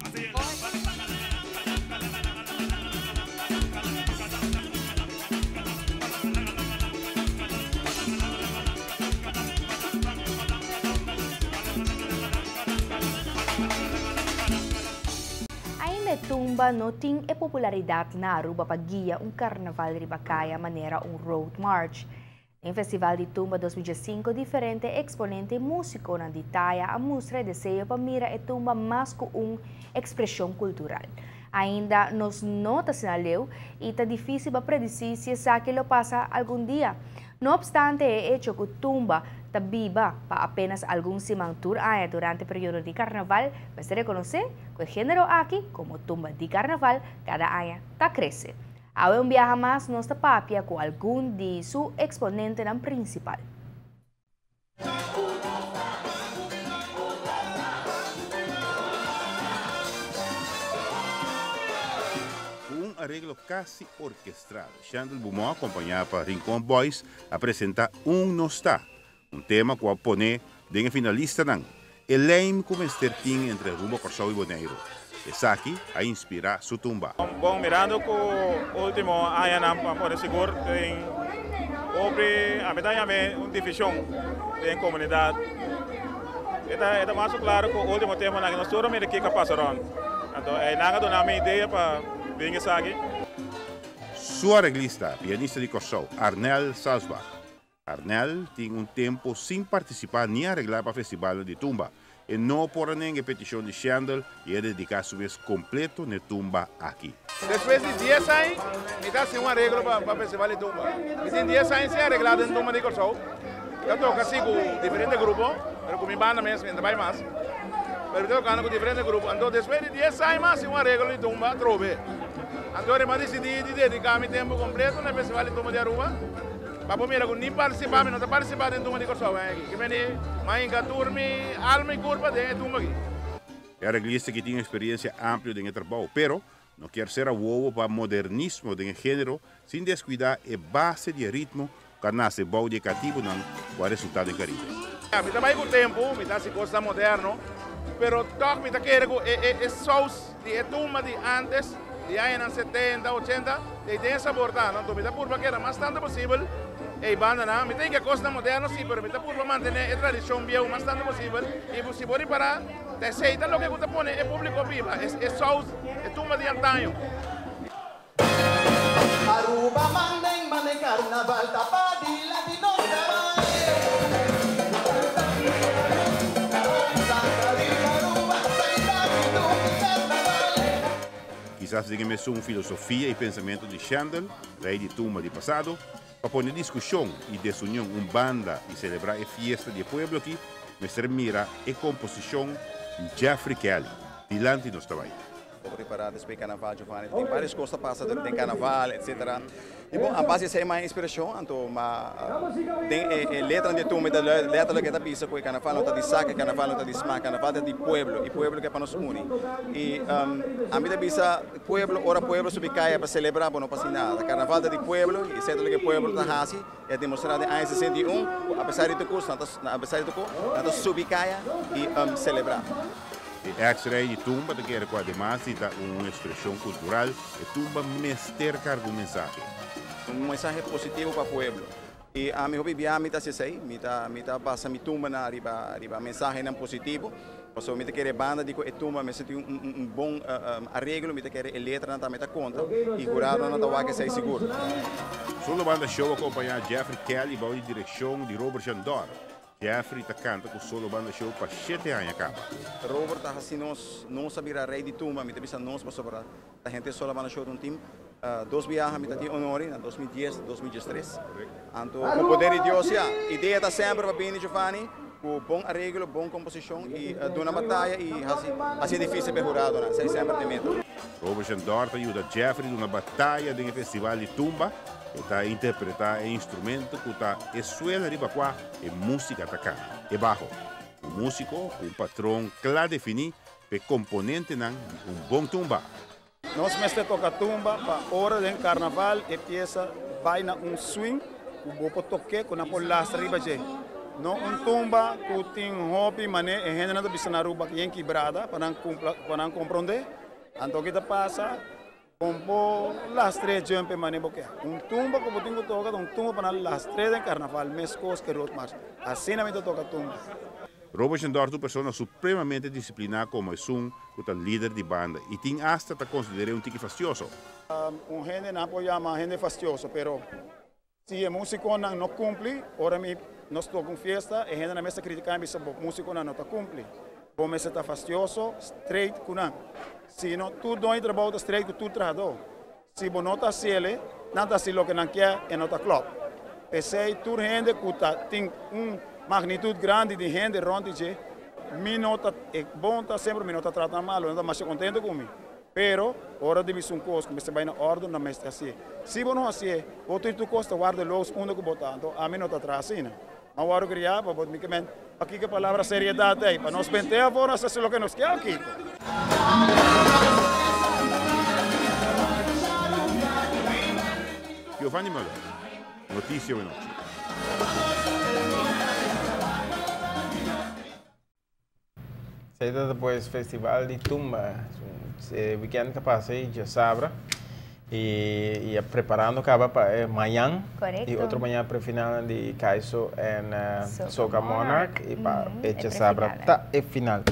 Ainda e tumba no tin e popularidad na Aruba pa guia un carnaval riba caya manera un road march. Den Festival di Tumba 2015 diferente exponente y musiconan di taya a mustra e deseo pa mira e tumba mas cu un expresion cultural. Ainda nos no ta asina leu y ta dificil pa predici si esaki lo pasa algun dia. No obstante e hecho cu tumba ta biba pa apenas algun siman tur aña durante periodo di carnaval, mester reconoce cu e genero aki como tumba di carnaval cada aña ta crece. Awe un biaha mas nos ta papia cu algun di su exponentenan principal. Cu un areglo casi orkestral, Shandel Beaumont acompaña pa Rincon Boys a presenta Un Nos Ta, un tema cu a pone den e finalistanan e lijm cu mester tin entre Aruba, Corsou y Boneiru. Esaki a inspira su tumba. Bon, mirando cu ultimo añanan pa pone sigur tin hopi, ami ta yam'e un division den comunidad. E ta e ta mas cu claro cu ultimo temponan nos tur a mira kico a pasa rond. Anto einan a duna mi idea pa bin esaki. Su areglista, pianista di Corsou, Arnel Salsbach. Arnel tin un tempo sin participa ni aregla pa festivalnan di tumba. E no por a nenga e peticion di Shendel y a dedica su mes completo n'e tumba aki. Despues di dies aña mi ta haci un areglo pa festival di tumba. Mi tin dies aña sin aregla den tumba di Corsou. Ta toca si cu diferente grupo, pero cu mi banda mes mi no ta bay mas. Pero mi ta tocando cu diferente grupo. Anto despues di dies aña mi a haci un areglo di tumba atrobe. Anto mi a dicidi di dedica mi tempo completo na e festival di tumba di Aruba. Pa bo mira ku ni partisipá mi no ta partisipá den tumba di Kòrsou aki. Ki meni m'a hinka tur mi alma i kurpa den e tumba aki. E areglista ki tin eksperiencia amplio den e trabou, pero no kier sera wowo pa modernismo den e genero sin descuida e base di e ritmo ku a nase bou di e katibunan ku a resulta den Karibe. Mi ta bai ku tempu, mi ta hasi kosnan moderno, pero tòg mi ta kere ku e sous di e tumba di antes, Di añanan setenta, ochenta, ei den e sabor ta. Anto mi ta purba keda mas tantu posibel ei bandanan. Mi ta hinka kosnan moderno si, pero mi ta purba mantené e tradishon bieu mas tantu posibel. I si bo ripará, ta esei ta loke ku ta pone e públiko biba, e sous, e tumba di antaño. Aruba manden manden carnaval ta padilanti nos ta bai. Kisas den e mesun filosofia i pensamentu di Shandel, rei di tumba di pasado, pa pone diskushon i desunion un banda i selebrá e fiesta di e pueblo aki, mester mira e komposishon di Jeffrey Kelly, Dilanti nos ta bai. Bo prepara despues carnaval Giovanni tin varios cos ta pasa durante carnaval etc. Y bon a base esey maya inspiracion anto ma den e letra di e tumba ta letterlijk e ta bisa cu e carnaval no ta di saca e carnaval no ta di smaak carnaval ta di pueblo y pueblo ke pa nos uni y ami ta bisa pueblo ora pueblo subi caya pa celebra bo no pa haci nada carnaval ta di pueblo y esey ta loke pueblo ta haci y a demostra den aña 61 cu apesar di tur cos nan ta apesar di tur cos nan ta subi caya y celebra. E ex-rei di tumba ta kere ku ademas di ta un ekspreshon kultural, e tumba mester karga un mensahe. Un mensahe positivo pa pueblo. I ami hopi bia mi ta hasi esei, mi ta mi ta basa mi tumbanan riba riba mensahenan positivo, pasobra mi ta kere banda di ku e tumba mester tin un un bon areglo, mi ta kere e letranan tambe ta konta i huradonan ta wak esei sigur. Solo Banda Show a kompañá Jeffrey Kelly bou di direkshon di Robert Jandor. Jeffrey ta kanta ku Solo Banda Show pa shete aña kaba. Robert ta hasi nos, nos a bira rei di tumba, mi ta bisa nos pasobra ta henter Solo Banda Show ta un team. Dos biaha mi ta tin honor na 2010 i 2013. Anto ku poder di Dios ya, idea ta semper pa bini Giovanni ku bon areglo, bon komposishon i duna bataya i hasi hasi difisil pa e huradonan, esei semper ta e meta. Robert Jandor ta yuda Jeffrey duna bataya den e festival di tumba. E ta interpretá e instrumento ku ta e suela riba kua e músika ta kana, e baho. Un músiko ku un patron kla definí pa e komponentenan di un bon tumba. Nos mester toka tumba pa ora den karnaval e piesa bai na un swing ku bo por tok'é ku nan por lastra riba dje. No un tumba ku tin hopi mane e hendenan ta bisa na Aruba yen kibrada pa nan kumpla pa nan komprondé. Anto ki ta pasa kon bo lastr'é djempe mane bo ke. Un tumba ku bo tin ku toka ta un tumba pa nan lastr'é den karnaval meskos ku road march. Asina mi ta toka tumba. Robert Shendor ta un persona supremamente disipliná komo esun ku ta lider di banda i tin asta ta konsider'é un tiki fastioso. Un hende nan por yama hende fastioso pero Si e musiconan no cumpli, ora mi nos toca un fiesta, e hendenan mester critica mi bisa bo musiconan no ta cumpli. Bo mester ta fastioso, straight cu nan. Si no, tur doño di trabou ta straight cu tur trahador. Si bo no ta haciele, nan ta haci loke nan kier, e no ta klop. P'esey tur hende cu ta tin un magnitud grandi di hende rond di dje, mi no ta, e bon ta semper mi no ta trata nan malo, nan ta masha contento cu mi. Pero, ora di bisa un kos ku mester bai na òrdu, nan mester hasié. Si bo no hasié, bo tur tur kos ta warda los unda ku bo ta. Anto ami no ta traha asina. Mi a wòrdu kriá pa bo mi ke men, Pakiko e palabra seriedat ei? Pa nos bent'é afó nos hasi loke nos ke o kiko? Giovanni Muller, Noticia Wenochi. Esei ta pues festival di tumba. E weekend ka pasa ei djasabra y ya preparando caba pa e mañan. Correcto. Y otro mañan prefinal di Kaiso en Soca Monarch y pa e djasabra ta e final.